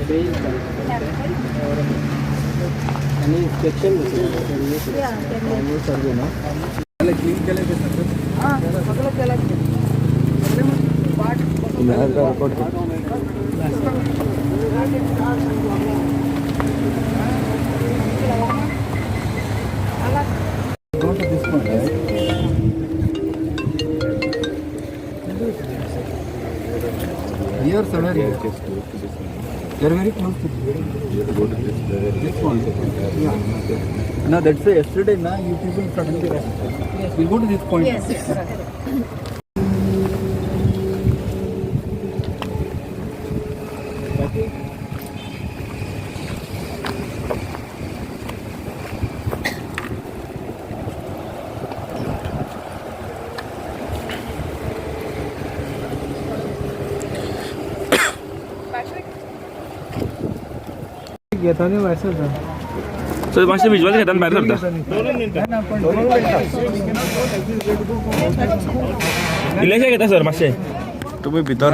आणि inspection survey ना. Clean केलं ते सगळं. सगळं केलं. Record. Go to this point, right? Here somewhere here. They are very close to this one. Yeah. No, that's why yesterday, na, you people suddenly rushed. We'll go to this point. Yes. घेताना भायर सरता. Sir, मातशें visual घेताना भायर सरता. इल्लेशें घेता sir मातशें तुमी भितर.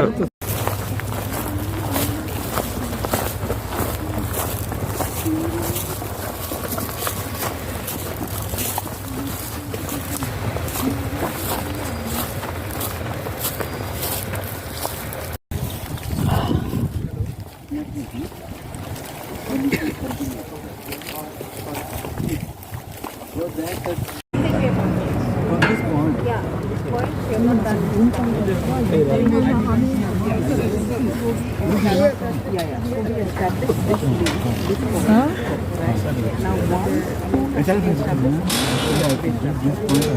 For this point. Yeah, this point we have not done. Yeah. So we established this point. Right. Now one, Yeah, I think this point.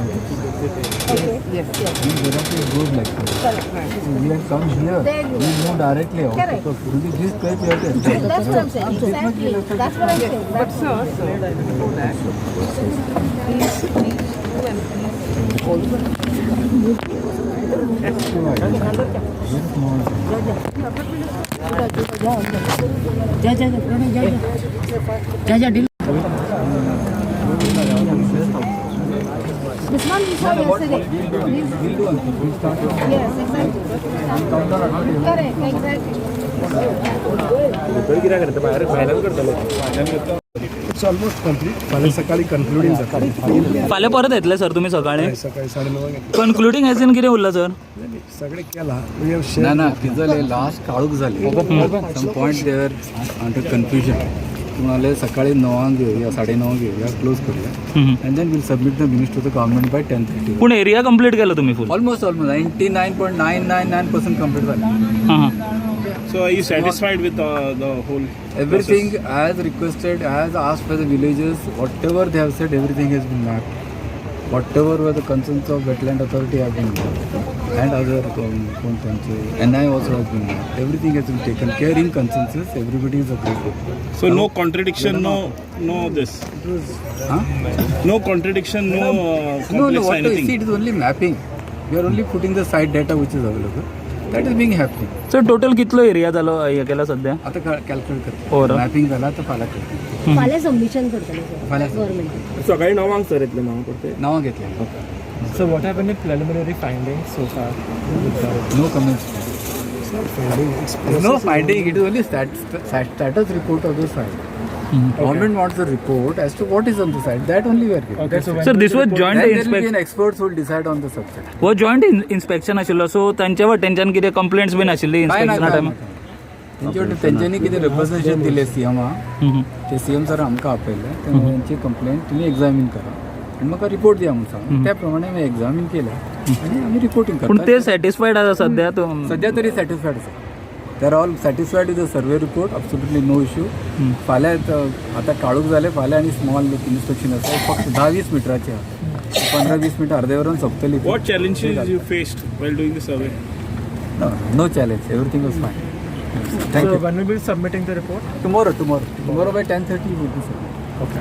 Okay. Yes. This directly goes like this. So we have come here. There you We move directly out. Correct. So only this place we have to establish. That's what I'm saying. Exactly. That's what I'm saying. But sir, sir, before that, please, please do and please also Very small. This one we saw yesterday. We'll do one thing. We'll start with Yes, exactly. count on advantage. Correct, exactly. भितर कित्याक करता? भायर भायल्यान करतले. It's almost complete. फाल्यां सकाळी कन्क्लुडींग जाता. फाल्यां परत येतले सर तुमी सकाळी? सकाळी 9:30 येतले. कन्क्लुडींग एज इन कितें उरलां सर? सगळें केलां म्हणजे. ना ना, कितें जालें, लास्ट काळोख जालें. Some point they are under confusion. म्हणाले सकाळी 9 अंक येऊया, 9:30 येऊया, क्लोज करूया and then we'll submit the minister the government by 10:30. पूण एरिया कंप्लीट केलो तुमी फूल? Almost 99.999% complete झालं. हां हां. So are you satisfied with the whole Everything as requested, as asked by the villagers, whatever they have said, everything has been mapped. Whatever were the concerns of wetland authority have been mapped, and other कोण त्यांचे NI also has been mapped. Everything has been taken care in consensus. Everybody is agreed. So no contradiction, no this Huh? No contradiction, no No, no. Complex What to see? Anything. It is only mapping. We are only putting the site data which is available. That is being happening. Sir, total कितलो area जालो हे केला सध्या? आता calculate करतो. Overall. Mapping झाला तर फाल्यां करतो. फाल्यां सबमिशन करतले सर फाल्यां गव्हर्मेंट. सकाळी 9 अंक सर येतले 9 अंक परते. नांवां घेतले. So what have been the preliminary findings so far? No comments. No finding, it is only status report of the site. Government wants a report as to what is on the site. That only we are giving. Okay, so sir, this was joint Then there will be inspection. an experts who will decide on the subject. हो joint inspection आशिल्लो, so तांच्या वटेनच्यान कितें complaints बीन आशिल्ली काय ना इन्स्पेक्शना काय टायमार? ना. तेंचे वटेन तेंच्यांनी कितें रिप्रेझेंटेशन दिलें सीएमा, ते सीएम सर आमकां आपयलें. तेंची कंप्लेंट तुमी एग्जामीन करा आनी म्हाका रिपोर्ट दिया म्हणून सांगलें. त्या प्रमाणे आमी एग्जामीन केल्या आनी आमी रिपोर्टींग पूण करता. ते सॅटिस्फायड आसा सध्या तूं? सध्या तरी सॅटिस्फायड आसा. They are all satisfied with the survey report. Absolutely no issue. फाल्यां आतां काळोख जालें, फाल्यां आनी स्मॉल इन्स्पेक्शन आसा, फक्त 10-20 मिटराचें आसा. 15-20 मिनटां अर्दे वरान सोंपतली. What challenges you faced while doing the survey? No challenge, everything was fine. Thank So you. when will be submitting the report? Tomorrow, tomorrow, tomorrow by 10:30 will be submit. Okay.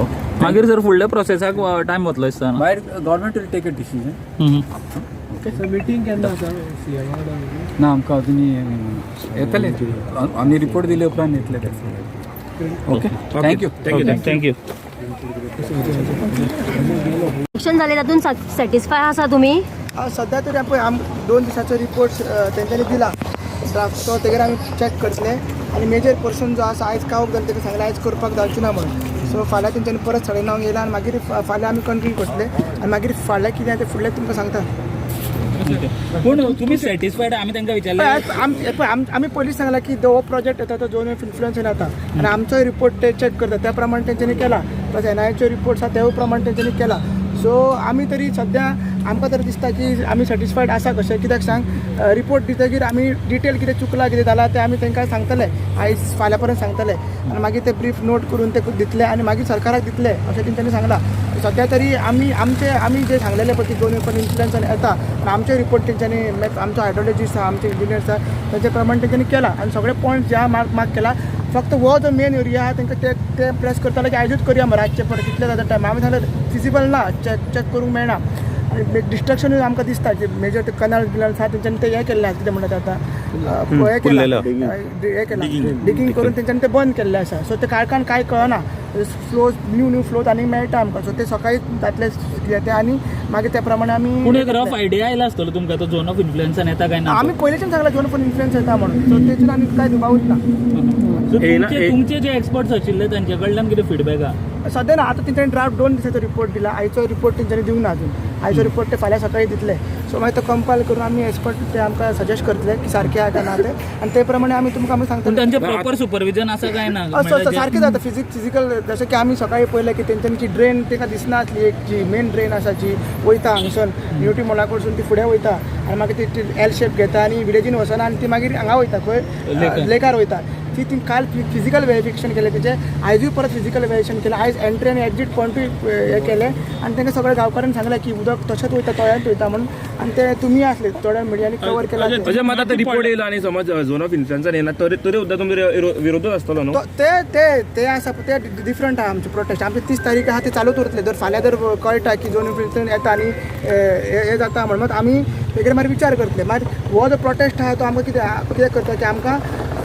Okay. मागीर sir, फुडल्या प्रोसेसाक time वतलो दिसता न्हू? मागीर government will take a decision. Hmm. So meeting केन्ना आसा सीएमा? ना, आमकां अजून येतले, आमी रिपोर्ट दिले उपरांत येतले. Okay, thank you. Thank you. Thank you. Inspection जालें, तातूंत सॅटिस्फाय आसा तुमी? सध्या तरी पळय आम 2 दिसाचो रिपोर्ट तेंच्यांनी दिला ड्राफ्ट, तो तेगेर आमी चॅक करतले. आनी मेजर पोर्शन जो आसा आयज कावक जालें, ताका सांगलें आयज करपाक जावचें ना म्हणून. सो फाल्यां तेंच्यांनी परत 9:30 येयला आनी मागीर फाल्यां आमी कंटिन्यू करतले आनी मागीर फाल्यां कितें आहा तें फुडलें तुमकां सांगता. पूण तुमी सॅटिस्फायड? आमी तांकां विचारलें. पळय, आमी पयलींच सांगला की हो प्रोजेक्ट येता तो झोन ऑफ इन्फ्लुयन्सान येता आनी आमचोय रिपोर्ट ते चॅक करता, त्या प्रमाणे तेंच्यांनी केला. प्लस एनआयचो रिपोर्ट आसा, त्या प्रमाणे तेंच्यांनी केला. सो आमी तरी सद्या आमकां तरी दिसता की आमी सॅटिस्फायड आसा. कशें कित्याक सांग, रिपोर्ट दितकीर आमी डिटेल कितें चुकलां, कितें जालां तें आमी तांकां सांगतले, आयज फाल्यां पर्यंत सांगतले आनी मागीर ते ब्रीफ नोट करून ते दितले आनी मागीर सरकाराक दितले अशें तेंच्यांनी सांगलां. सद्या तरी आमी आमचे आमी जे सांगलेले पळय की झोन ऑफ इन्फ्लुयन्सान येता आनी आमचे रिपोर्ट तेंच्यांनी, आमचो हायड्रोलॉजिस्ट आसा, आमचे इंजिनियर्स आसा, तेंचे प्रमाणे तेंच्यांनी केला आनी सगळे पॉयंट जे आहा मार्क मार्क केला. फक्त हो जो मेन एरिया आहा तांकां ते ते प्रेस करताले की आयजूच करुया मरे, रातचे परत कितले जाता टायम. आमी सांगलें फिजिबल ना, चॅक चॅक करूंक मेळना आनी डिस्ट्रक्शनूय आमकां दिसता की मेजर ते कनाल बिनाल आसा, तेंच्यांनी ते हें केल्लें आसा, कितें म्हणटा ते आतां हें केलां, हें केलां, डिगींग करून तेंच्यांनी ते बंद केल्लें आसा. सो ते काळखान कांय कळना, फ्लोज न्यू न्यू फ्लोज आनी मेळटा आमकां. सो ते सकाळी जातले कितें ते आनी मागीर त्या प्रमाणे आमी पूण एक रफ आयडिया आयला आसतलो तुमकां तो झोन ऑफ इन्फ्लुयन्सान येता काय ना तो. आमी पयलींच्यान सांगला झोन ऑफ इन्फ्लुयन्स येता म्हणून. सो तेचेर आनी कांय दुबावूच ना. So तुमचे जे एक्सपर्ट्स आशिल्ले तांचे कडल्यान कितें फिडबॅक आहा? सद्या ना. आतां तेंच्यांनी ड्राफ्ट 2 दिसाचो रिपोर्ट दिला, आयचो रिपोर्ट तेंच्यांनी दिवंक ना अजून. आयचो रिपोर्ट ते फाल्यां सकाळी दितले. सो मागीर तो कंपायल करून आमी एक्सपर्ट ते आमकां सजेस्ट करतले की सारकें आहा काय ना ते आनी ते प्रमाणे आमी तुमकां आमी पूण सांगतले. तांचे प्रॉपर सुपरविजन आसा काय ना? असं असं म्हणल्यार सारकें जाता फिजिकल. जशें की आमी सकाळी पळयलें की तेंच्यांनी जी ड्रेन तांकां दिसनासली, एक जी मेन ड्रेन आसा जी वयता हांगसून युनिटी मॉला कडसून ती फुडें वयता आनी मागीर ती एल शेप घेता आनी विलेजीन वचना आनी ती मागीर हांगा वयता खंय लेकार. लेकार वयता. ती ती काल फिजिकल वेरिफिकेशन केलें तेचें, आयजूय परत फिजिकल वेरिफिकेशन केलें. आयज एंट्री आनी एक्जीट पॉयंटूय हें केलें आनी तांकां सगळ्या गांवकारांनी सांगलें की उदक तशेंच वयता, तळ्यांत वयता म्हणून. आनी ते तुमी आसले थोड्या मिडियांनी कवर केला तें. अजय, मात आतां रिपोर्ट येयलो आनी समज झोन ऑफ इन्फ्लुयन्सान येना तरी तरी सुद्दां तुमी विरोधच आसतलो न्हू? ते ते ते आसा ते डिफरंट आहा. आमचे प्रोटेस्ट आमचे 30 तारीख आहा, ते चालूच उरतले. जर फाल्यां जर कळटा की झोन इन्फ्लुयन्स येता आनी हे जाता म्हण मात आमी तेजेर मागीर विचार करतले. मागीर हो जो प्रोटेस्ट आहा तो आमकां कितें कित्याक करता की आमकां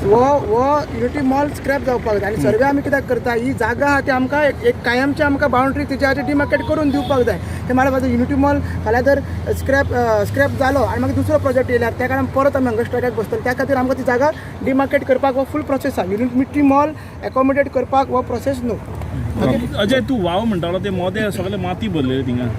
हो हो युनिटी मॉल स्क्रॅप जावपाक जाय आनी सर्वे आमी कित्याक करता, ही जागा आहा ती आमकां एक एक कायमची आमकां बाउंड्री तेच्या डिमार्केट करून दिवपाक जाय. ते म्हाका युनिटी मॉल फाल्यां जर स्क्रॅप स्क्रॅप जालो आनी मागीर दुसरो प्रोजेक्ट येयल्यार त्या कारणान परत आमी हांगा स्ट्रायकाक बसतले. त्या खातीर आमकां ती जागा डिमार्केट करपाक हो फूल प्रोसेस आहा. युनिटी मॉल एकोमोडेट करपाक हो प्रोसेस न्हू. अजय, तूं वाव म्हणटालो ते मोदे सगळे माती भरलेले थिंगा.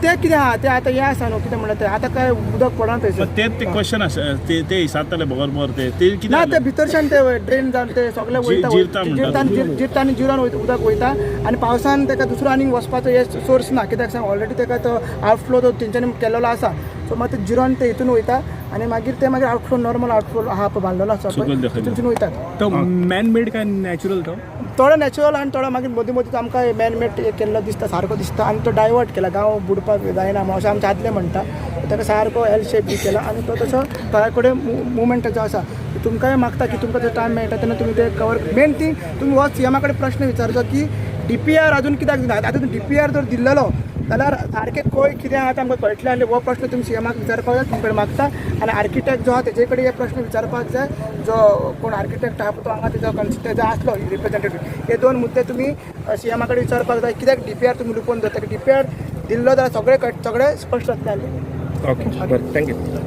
ते कितें आहा ते आतां हें आसा न्हू, कितें म्हणटा ते, आतां काय उदक पडना थंयसर. तेच ते क्वेश्चन आसा, ते ते विचारताले बगर बगर ते ते कितें ना, ते जालें? भितरच्यान ते ड्रेन जावन ते सगळे वयता. जिरता म्हणटा. जिरता जिरता आनी जिरान वयता, उदक वयता आनी पावसान ताका दुसरो आनीक वचपाचो हे सोर्स ना. कित्याक सांग, ऑलरेडी ताका तो आउटफ्लो तो तेंच्यांनी केल्लो आसा. सो मागीर ते जिरोन ते हितून वयता आनी मागीर ते मागीर आउटफ्लो, नॉर्मल आउटफ्लो आहा पळय बांदलेलो आसा पळय, सकयल दाखयलो. तितून वयतात. तो मॅन मेड काय नॅचरल तो? थोडो नॅचरल आनी थोडो मागीर मदीं मदीं तो आमकां मॅन मेड केल्लो दिसता, सारको दिसता आनी तो डायवर्ट केला, गांव बुडपाक जायना म्हणून अशें आमचे आदले म्हणटा. ताका सारको एल शेप बी केला आनी तो तसो तळ्या कडेन मुवमेंट ताचो आसा. तुमकांय मागता की तुमकां जो टायम मेळटा तेन्ना तुमी ते कवर. मेन थिंग तुमी हो सीएमा कडेन प्रश्न विचारचो की डीपीआर अजून कित्याक दिना? आतां डीपीआर जर दिल्लेलो जाल्यार सारकें खंय कितें आहा तें आमकां कळटलें. आनी हो प्रश्न तुमी सीएमाक विचारपाक जाय, तुमचे कडेन मागता. आनी आर्किटेक्ट जो आहा तेजे कडेन हे प्रश्न विचारपाक जाय, जो कोण आर्किटेक्ट आहा पळय तो हांगा तेजो तेजो आसलो रिप्रेझेंटेटीव. हे दोन मुद्दे तुमी सीएमा कडेन विचारपाक जाय, कित्याक डीपीआर तुमी लुकोवन दवरता? डीपीआर दिल्लो जाल्यार सगळे सगळे स्पश्ट जातलें. ओके, बरें, thank you.